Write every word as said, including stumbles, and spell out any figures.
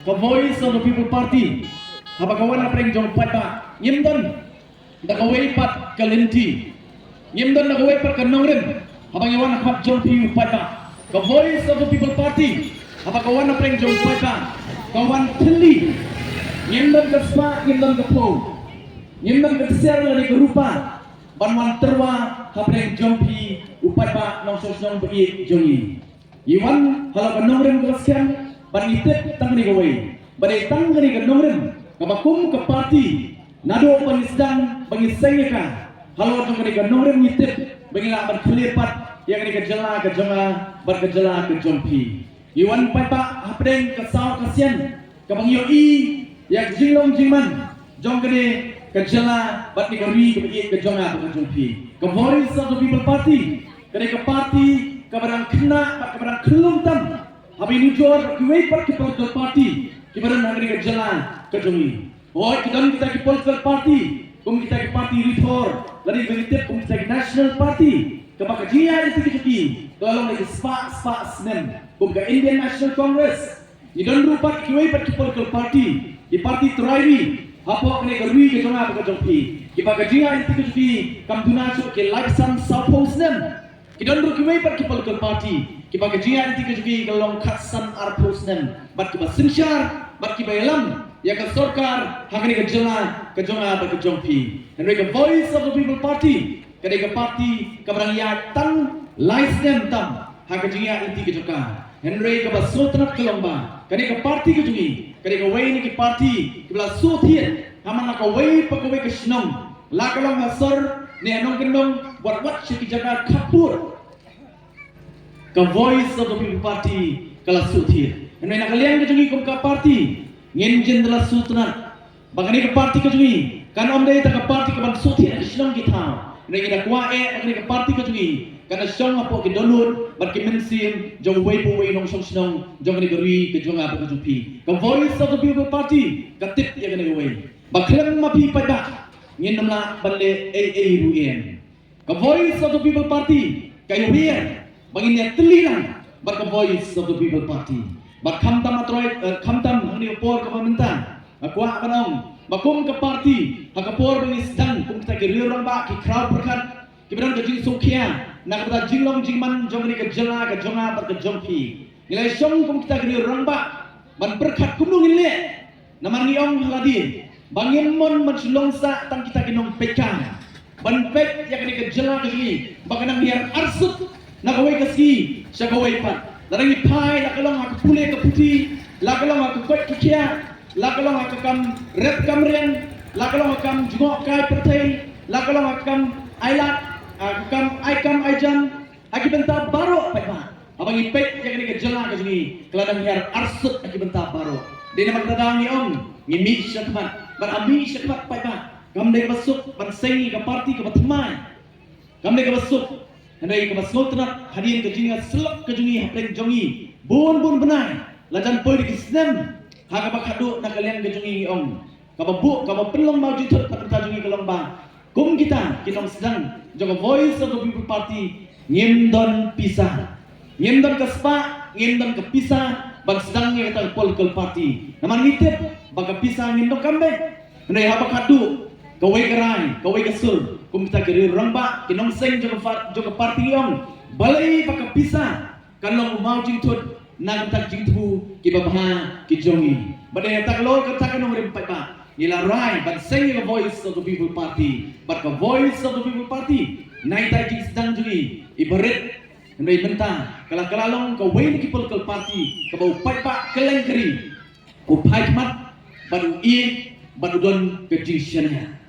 Ka Voice of the People Party, haba ka wan hapdeng jong paidbah, ngim don da kawei pat ka lynti, ngim don da kawei pat ka nongrim. Haba ngi wan ha khmat jong phi u paidbah, ka Voice of the People Party, haba ka wan hapdeng jong paidbah, ka wan thylli. Ngim don ka spah, ngim don ka phew, ngim don ka ksiar lane ka rupa ban wan tyrwa hapdeng jong phi u paidbah nongshong shnong ba ïeit jong ngi. Ngi wan halor ka nongrim kaba skhem, bad ngi tip tang kane kawei, ba dei tang kane ka nongrim kaba kum ka party, naduh ba ngi sdang, ba ngi seng ïa ka, halor jong kane ka nongrim ngi tip ba ngi lah ban khlieh pat ïa kane ka jylla ka jong nga bad ka jylla ka jong phi. Ngi wan paidbah hapdeng ka saw ka sian kaba ngi ïohi ïa ka jinglong jingman jong kane ka jylla bad kane ka ri kaba ïeit ka jong nga bad ka jong phi. Ka Voice of the People Party ka dei ka party kaba dang khynnah bad kaba dang khyllung tam haba ïanujor bad kiwei pat ki political party kiba don ha kane ka jylla ka jong ngi. Hooid, ki don kita ki political party kum kita ki party Ri Thor, lane ba ngi tip kum kita ki national party, kaba ka jingïaid lynti ka jong ki ka la long da ki spah spah snem, kum ka Indian National Congress. Ngi don ruh pat kiwei pat ki political party, ki party trai ri hapoh kane ka ri ka jong nga bad ka jong phi, kiba ka jingïaid lynti ka jong ki kam duna shuh ki laiphew san sawphew snem. Ki don ruh kiwei pat ki political party kiba ka jingïaid lynti ka jong ki ka long khatsan arphew snem, bad kiba synshar bad kiba ïalam ïa ka sorkar ha kane ka jylla ka jong nga bad ka jong phi. Hynrei ka Voice of the People Party ka dei ka party kaba dang ïaid tang lai snem tam ha ka jingïaid lynti ka jong ka. Hynrei kaba sngewtynnat ka long ba kane ka party ka jong ngi ka dei kawei na ki party kiba la shu thied ha man la kawei pa kawei ka shnong, la ka long ha sor ne ha nongkyndong, wat wat sha ki jaka khappud. Ka Voice of the People Party ka la shu thied. Hynrei na ka liang ka jong ngi kum ka party, ngin jin da la sngewtynnat ba kane ka party ka jong ngi kan ym dei tang ka party kaban shu thied ha ki shnong ki thaw. Hynrei ngi da kwah eh ba kane ka party ka jong ngi kan da shong hapoh ki dohnud bad ki mynsiem jong uwei pa uwei u nongshong shnong jong kane ka ri ka jong nga bad ka jong phi. Ka Voice of the People Party ka tip ïa kane kawei, ba khlem ma phi paidbah ngin ym lah ban leh ei ei ruh em. Ka Voice of the People Party ka ïawer ba ngin ïatylli lang bad ka Voice of the People Party. Bad khamtam ha troi, eh, khamtam hangne ha ka por kaba mynta, nga kwah ban ong ba kum ka party, ha ka por ba ngi sdang kum kita ki riew rangbah, ki khraw pyrkhat kiba don ka jingsngewkhia na ka bynta jinglong jingman jong kane ka jylla ka jong nga bad ka jong phi, ngi la shong kum kita ki riew rangbah ban pyrkhat kumno ngin leh. Namar ngi ong ha lade ba ngim mon ban shu long sah tang kita ki nongpeitkai ban peit ïa kane ka jylla ka jong ngi ba ka nang hiar arsut na kawei ka sngi sha kawei pat. Lada ngi phai, la ka long ha ka pule ka puthi, la ka long ha ka koit ka khiah, la ka long ha ka kam rep kam riang, la ka long ha ka kam jngoh kai pyrthei, la ka long ha ka kam ailad, ha ka kam ai kam ai jam, ha ki bynta baroh paidbah. Haba ngi peit ïa kane ka jylla ka jong ngi ka la nang hiar arsut ha ki bynta baroh. Dei namar kata ngi ong ngi mih shakhmat, bad ha mih shakhmat paidbah kam dei kaba suk ban seng ïa ka party kaba thymmai. Kam dei kaba suk, hynrei kaba sngewtynnat hadien ka jingïasyllok ka jong ngi hapdeng jong ngi bun bun bnai, la jan poi da ki snem ha kaba khatduh na ka liang ka jong ngi, ngi ong kaba buh, kaba pynlong mawjingthut na ka bynta jong ngi ka long ba kum kita ki nongsdang jong ka Voice of the People Party ngim don pisa, ngim don ka spah, ngim don ka pisa ban sdang ïa kata ka political party. Namar ngi tip ba ka pisa ngin donkam beit. Hynrei haba khatduh kawei ka rai, kawei ka sur, kum kita ki riew rangbah, ki nongseng jong ka par-, jong ka party ngi ong balei ba ka pisa kan long u mawjingthut na ka bynta ki jingthmu kiba bha ki jong ngi. Bad ïa kata ka lor kata ka nongrim paidbah, ngi la rai ban seng ïa ka Voice of the People Party. Bad ka Voice of the People Party na ita i jingsdang jong ngi iba rit. Hynrei mynta ka la, ka la long kawei na ki political party kaba u paidbah kylleng ka ri u phai khmat bad u ïeit bad u don ka jingshaniah.